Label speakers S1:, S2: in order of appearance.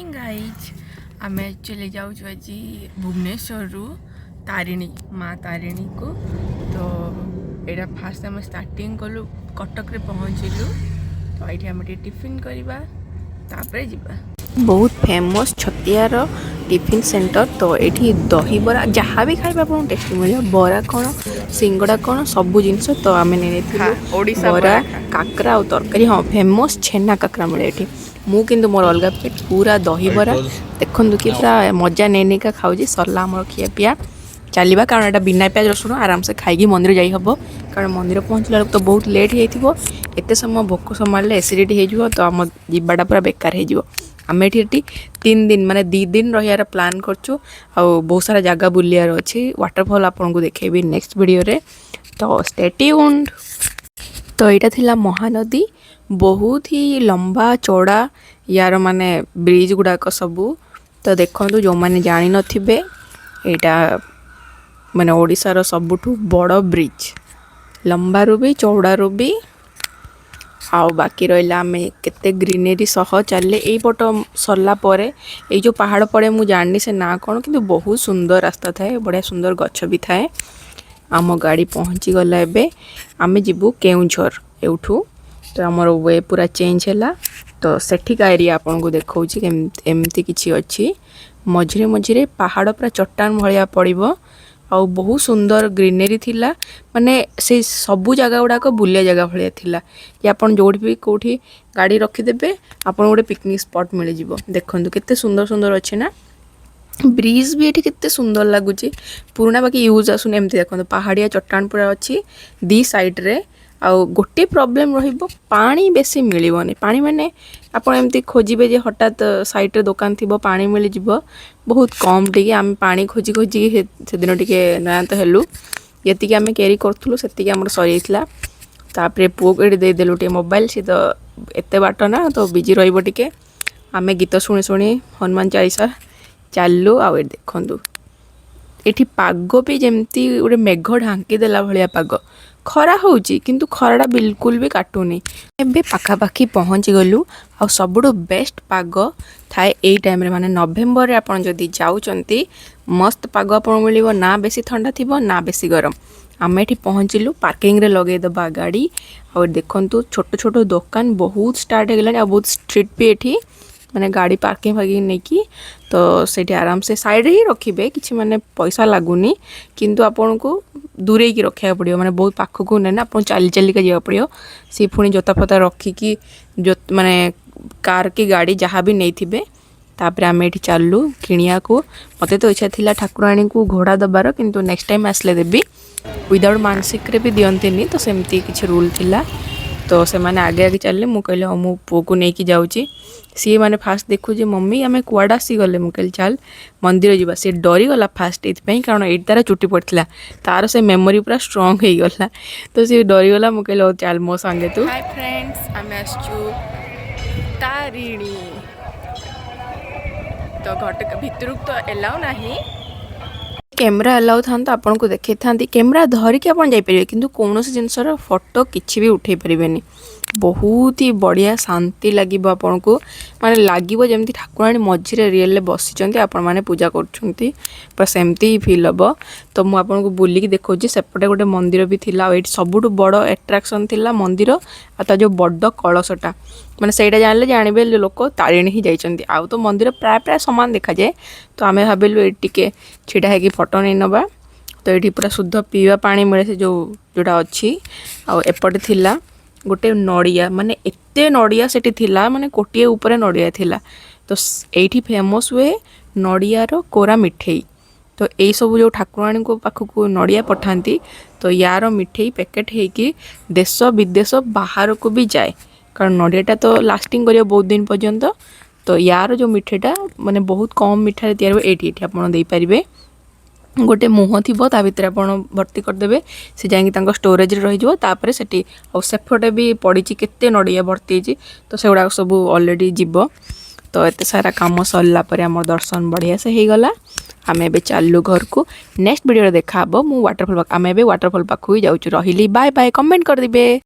S1: Morning guys. ଆମେ actually ଯାଉଛୁ ଆଜି ଭୁବନେଶ୍ୱରରୁ ତାରିଣୀ, ମା ତାରିଣୀକୁ। ତ ଏଇଟା ଫାଷ୍ଟ ଆମେ ଷ୍ଟାର୍ଟିଂ କଲୁ, କଟକରେ ପହଞ୍ଚିଲୁ। ତ ଏଇଠି ଆମେ ଟିକେ ଟିଫିନ୍ କରିବା, ତାପରେ ଯିବା। ବହୁତ ଫେମସ୍ ଛତିଆର ଟିଫିନ୍ ସେଣ୍ଟର। ତ ଏଇଠି ଦହିବରା ଯାହା ବି ଖାଇବେ ଆପଣଙ୍କୁ ଟେଷ୍ଟି ମିଳିବ। ବରା କ'ଣ, ସିଙ୍ଗଡ଼ା କ'ଣ, ସବୁ ଜିନିଷ। ତ ଆମେ ନେଇଯାଇଥିଲୁ
S2: ଓଡ଼ିଶା
S1: ବରା,
S2: ବରା ଖା।
S1: କାକରା ଆଉ ତରକାରୀ। ହଁ, ଫେମସ୍ ଛେନା କାକରା ମିଳେ ଏଠି। ମୁଁ କିନ୍ତୁ ମୋର ଅଲଗା ପ୍ଲେଟ୍, ପୁରା ଦହିବରା। ଦେଖନ୍ତୁ କି ପୁରା ମଜା ନେଇ ନେଇକା ଖାଉଛି। ସରିଲା ଆମର ଖିଆ ପିଆ, ଚାଲିବା। କାରଣ ଏଇଟା ବିନା ପିଆଜ ରସୁଣ, ଆରାମସେ ଖାଇକି ମନ୍ଦିର ଯାଇ ହେବ। କାରଣ ମନ୍ଦିର ପହଞ୍ଚିଲା ବେଳକୁ ତ ବହୁତ ଲେଟ୍ ହେଇଯାଇଥିବ। ଏତେ ସମୟ ଭୋକ ସମ୍ଭାଳିଲେ ଏସିଡ଼ିଟି ହେଇଯିବ, ତ ଆମ ଯିବାଟା ପୁରା ବେକାର ହେଇଯିବ। ଆମେ ଏଠି 3 ଦିନ, ମାନେ 2 ଦିନ ରହିବାର ପ୍ଲାନ୍ କରୁଛୁ ଆଉ ବହୁତ ସାରା ଜାଗା ବୁଲିବାର ଅଛି। ୱାଟରଫଲ୍ ଆପଣଙ୍କୁ ଦେଖେଇବି ନେକ୍ସଟ ଭିଡ଼ିଓରେ, ତ ଷ୍ଟେ ଟ୍ୟୁନ୍ଡ। ତ ଏଇଟା ଥିଲା ମହାନଦୀ। ବହୁତ ହି ଲମ୍ବା ଚौଡ଼ା ୟାର ମାନେ ବ୍ରିଜ୍ ଗୁଡ଼ାକ ସବୁ। ତ ଦେଖନ୍ତୁ, ଯେଉଁମାନେ ଜାଣିନଥିବେ, ଏଇଟା ମାନେ ଓଡ଼ିଶାର ସବୁଠୁ ବଡ଼ ବ୍ରିଜ୍, ଲମ୍ବାରୁ ବି ଚଉଡ଼ାରୁ ବି। ଆଉ ବାକି ରହିଲା, ଆମେ କେତେ ଗ୍ରିନେରୀ ସହ ଚାଲିଲେ। ଏଇପଟ ସରିଲା ପରେ ଏଇ ଯେଉଁ ପାହାଡ଼ ପଡ଼େ, ମୁଁ ଜାଣିନି ସେ ନାଁ କ'ଣ, କିନ୍ତୁ ବହୁତ ସୁନ୍ଦର ରାସ୍ତା ଥାଏ, ବଢ଼ିଆ ସୁନ୍ଦର ଗଛ ବି ଥାଏ। ଆମ ଗାଡ଼ି ପହଞ୍ଚିଗଲା। ଏବେ ଆମେ ଯିବୁ କେଉଁଝର ଏଉଠୁ। ତ ଆମର we ପୁରା ଚେଞ୍ଜ ହେଲା। ତ ସେଠିକା ଏରିଆ ଆପଣଙ୍କୁ ଦେଖାଉଛି। ଏମିତି କିଛି ଅଛି, ମଝିରେ ମଝିରେ ପାହାଡ଼ ପୁରା ଚଟ୍ଟାନ ଭଳିଆ ପଡ଼ିବ ଆଉ ବହୁତ ସୁନ୍ଦର ଗ୍ରିନେରୀ ଥିଲା। ମାନେ ସେଇ ସବୁ ଜାଗା ଗୁଡ଼ାକ ବୁଲିବା ଜାଗା ଭଳିଆ ଥିଲା କି ଆପଣ ଯେଉଁଠି ବି କେଉଁଠି ଗାଡ଼ି ରଖିଦେବେ, ଆପଣଙ୍କୁ ଗୋଟେ ପିକନିକ୍ ସ୍ପଟ୍ ମିଳିଯିବ। ଦେଖନ୍ତୁ, କେତେ ସୁନ୍ଦର ସୁନ୍ଦର ଅଛି ନା? ବ୍ରିଜ୍ ବି ଏଠି କେତେ ସୁନ୍ଦର ଲାଗୁଛି। ପୁରୁଣା, ବାକି ୟୁଜ୍ ଆସୁନି। ଏମିତି ଦେଖନ୍ତୁ, ପାହାଡ଼ିଆ ଚଟ୍ଟାଣ ପୁରା ଅଛି ଦି ସାଇଡ଼୍ରେ। ଆଉ ଗୋଟିଏ ପ୍ରୋବ୍ଲେମ୍ ରହିବ, ପାଣି ବେଶୀ ମିଳିବନି। ପାଣି ମାନେ ଆପଣ ଏମିତି ଖୋଜିବେ ଯେ ହଠାତ୍ ସାଇଡ଼୍ରେ ଦୋକାନ ଥିବ, ପାଣି ମିଳିଯିବ, ବହୁତ କମ୍ ଟିକେ। ଆମେ ପାଣି ଖୋଜି ଖୋଜିକି ସେଦିନ ଟିକେ ନୟାନ୍ତ ହେଲୁ। ଯେତିକି ଆମେ କ୍ୟାରି କରୁଥିଲୁ, ସେତିକି ଆମର ସରିଯାଇଥିଲା। ତାପରେ ପୁଅକୁ ଏଠି ଦେଇଦେଲୁ ଟିକେ ମୋବାଇଲ। ସିଏ ତ ଏତେ ବାଟ ନା, ତ ବିଜି ରହିବ ଟିକେ। ଆମେ ଗୀତ ଶୁଣି ଶୁଣି ହନୁମାନ ଚାଳିଶା ଚାଲିଲୁ। ଆଉ ଏଠି ଦେଖନ୍ତୁ, ଏଠି ପାଗ ବି ଯେମିତି ଗୋଟେ ମେଘ ଢାଙ୍କି ଦେଲା ଭଳିଆ ପାଗ। ଖରା ହେଉଛି, କିନ୍ତୁ ଖରାଟା ବିଲକୁଲ ବି କାଟୁନି। ଏବେ ପାଖାପାଖି ପହଞ୍ଚିଗଲୁ। ଆଉ ସବୁଠୁ ବେଷ୍ଟ ପାଗ ଥାଏ ଏଇ ଟାଇମ୍ରେ, ମାନେ ନଭେମ୍ବରରେ ଆପଣ ଯଦି ଯାଉଛନ୍ତି, ମସ୍ତ ପାଗ ଆପଣଙ୍କୁ ମିଳିବ। ନା ବେଶୀ ଥଣ୍ଡା ଥିବ, ନା ବେଶୀ ଗରମ। ଆମେ ଏଠି ପହଞ୍ଚିଲୁ, ପାର୍କିଂରେ ଲଗେଇଦେବା ଗାଡ଼ି। ଆଉ ଏଠି ଦେଖନ୍ତୁ, ଛୋଟ ଛୋଟ ଦୋକାନ ବହୁତ ଷ୍ଟାର୍ଟ ହେଇଗଲାଣି ଆଉ ବହୁତ ଷ୍ଟ୍ରିଟ୍ ବି ଏଠି। ମାନେ ଗାଡ଼ି ପାର୍କିଂ ଫାର୍କିଂ ନେଇକି ତ ସେଇଠି ଆରାମସେ ସାଇଡ଼୍ରେ ହିଁ ରଖିବେ। କିଛି ମାନେ ପଇସା ଲାଗୁନି, କିନ୍ତୁ ଆପଣଙ୍କୁ ଦୂରେଇକି ରଖିବାକୁ ପଡ଼ିବ। ମାନେ ବହୁତ ପାଖକୁ ନେଲେ ଆପଣ ଚାଲି ଚାଲିକା ଯିବାକୁ ପଡ଼ିବ। ସିଏ ପୁଣି ଜୋତା ଫୋତା ରଖିକି, ମାନେ କାର୍ କି ଗାଡ଼ି ଯାହା ବି ନେଇଥିବେ। ତାପରେ ଆମେ ଏଠି ଚାଲିଲୁ କିଣିବାକୁ। ମୋତେ ତ ଇଚ୍ଛା ଥିଲା ଠାକୁରାଣୀଙ୍କୁ ଘୋଡ଼ା ଦେବାର, କିନ୍ତୁ ନେକ୍ସଟ ଟାଇମ୍ ଆସିଲେ ଦେବି। ୱିଦାଉଟ୍ ମାନସିକରେ ବି ଦିଅନ୍ତିନି, ତ ସେମିତି କିଛି ରୁଲ୍ ଥିଲା। ତ ସେମାନେ ଆଗେ ଆଗେ ଚାଲିଲେ। ମୁଁ କହିଲି, ହଉ, ମୁଁ ପୁଅକୁ ନେଇକି ଯାଉଛି। ସିଏ ମାନେ ଫାଷ୍ଟ ଦେଖୁଛି, "ମମ୍ମି, ଆମେ କୁଆଡ଼େ ଆସିଗଲେ?" ମୁଁ କହିଲି, "ଚାଲ, ମନ୍ଦିର ଯିବା।" ସିଏ ଡରିଗଲା ଫାଷ୍ଟ ଏଇଥିପାଇଁ, କାରଣ ଏଇଠି ତାର ଚୁଟି ପଡ଼ିଥିଲା। ତାର ସେ ମେମୋରି ପୁରା ଷ୍ଟ୍ରଙ୍ଗ ହେଇଗଲା, ତ ସିଏ ଡରିଗଲା। ମୁଁ କହିଲି, "ହଉ, ଚାଲ ମୋ ସାଙ୍ଗେ ତୁ।" ହାଇ ଫ୍ରେଣ୍ଡସ୍, ଆମେ ଆସିଛୁ ତାରିଣୀ। ତ ଘଟ ଭିତରକୁ ତ ଏଲାଉ ନାହିଁ। କ୍ୟାମେରା ଆଲାଉ ଥାନ୍ତା, ଆପଣଙ୍କୁ ଦେଖେଇଥାନ୍ତି। କ୍ୟାମେରା ଧରିକି ଆପଣ ଯାଇପାରିବେ, କିନ୍ତୁ କୌଣସି ଜିନିଷର ଫଟୋ କିଛି ବି ଉଠେଇ ପାରିବେନି। ବହୁତ ହି ବଢ଼ିଆ ଶାନ୍ତି ଲାଗିବ ଆପଣଙ୍କୁ। ମାନେ ଲାଗିବ ଯେମିତି ଠାକୁରାଣୀ ମଝିରେ ରିଏଲରେ ବସିଛନ୍ତି, ଆପଣମାନେ ପୂଜା କରୁଛନ୍ତି, ପୁରା ସେମିତି ହିଁ ଫିଲ୍ ହେବ। ତ ମୁଁ ଆପଣଙ୍କୁ ବୁଲିକି ଦେଖାଉଛି। ସେପଟେ ଗୋଟେ ମନ୍ଦିର ବି ଥିଲା। ଆଉ ଏଇଠି ସବୁଠୁ ବଡ଼ ଆଟ୍ରାକ୍ସନ୍ ଥିଲା ମନ୍ଦିର ଆଉ ତା ଯେଉଁ ବଡ଼ କଳସଟା। ମାନେ ସେଇଟା ଜାଣିଲେ ଜାଣିବେ ଲୋକ ତାରିଣୀ ହିଁ ଯାଇଛନ୍ତି। ଆଉ ତ ମନ୍ଦିର ପ୍ରାୟ ପ୍ରାୟ ସମାନ ଦେଖାଯାଏ। ତ ଆମେ ଭାବିଲୁ ଏଇଠି ଟିକେ ଛିଡ଼ା ହେଇକି ଫଟୋ ନେଇ ନେବା। ତ ଏଇଠି ପୁରା ଶୁଦ୍ଧ ପିଇବା ପାଣି ମିଳେ, ସେ ଯେଉଁଟା ଅଛି। ଆଉ ଏପଟେ ଥିଲା ଗୋଟେ ନଡ଼ିଆ, ମାନେ ଏତେ ନଡ଼ିଆ ସେଠି ଥିଲା, ମାନେ କୋଟିଏ ଉପରେ ନଡ଼ିଆ ଥିଲା। ତ ଏଇଠି ଫେମସ୍ ହୁଏ ନଡ଼ିଆର କୋରା ମିଠେଇ। ତ ଏଇସବୁ ଯେଉଁ ଠାକୁରାଣୀଙ୍କ ପାଖକୁ ନଡ଼ିଆ ପଠାନ୍ତି, ତ ୟାର ମିଠେଇ ପ୍ୟାକେଟ୍ ହେଇକି ଦେଶ ବିଦେଶ ବାହାରକୁ ବି ଯାଏ। କାରଣ ନଡ଼ିଆଟା ତ ଲାଷ୍ଟିଂ କରିବ ବହୁତ ଦିନ ପର୍ଯ୍ୟନ୍ତ। ତ ୟାର ଯେଉଁ ମିଠେଇଟା ମାନେ ବହୁତ କମ୍ ମିଠାରେ ତିଆରି ହୁଏ। ଏଇଠି ଆପଣ ଦେଇପାରିବେ। ଗୋଟେ ମୁହଁ ଥିବ, ତା ଭିତରେ ଆପଣ ଭର୍ତ୍ତି କରିଦେବେ, ସେ ଯାଇକି ତାଙ୍କ ଷ୍ଟୋରେଜରେ ରହିଯିବ। ତାପରେ ସେଠି ଆଉ ସେପଟେ ବି ପଡ଼ିଛି, କେତେ ନଡ଼ିଆ ଭର୍ତ୍ତି ହେଇଛି। ତ ସେଗୁଡ଼ାକ ସବୁ ଅଲରେଡ଼ି ଯିବ। ତ ଏତେ ସାରା କାମ ସରିଲା ପରେ ଆମର ଦର୍ଶନ ବଢ଼ିଆ ସେ ହେଇଗଲା। ଆମେ ଏବେ ଚାଲିଲୁ ଘରକୁ। ନେକ୍ସଟ ଭିଡ଼ିଓରେ ଦେଖା ହେବ। ମୁଁ ୱାଟରଫଲ୍, ଆମେ ଏବେ ୱାଟରଫଲ୍ ପାଖକୁ ହିଁ ଯାଉଛୁ। ରହିଲି, ବାଏ ବାଏ। କମେଣ୍ଟ କରିଦେବେ।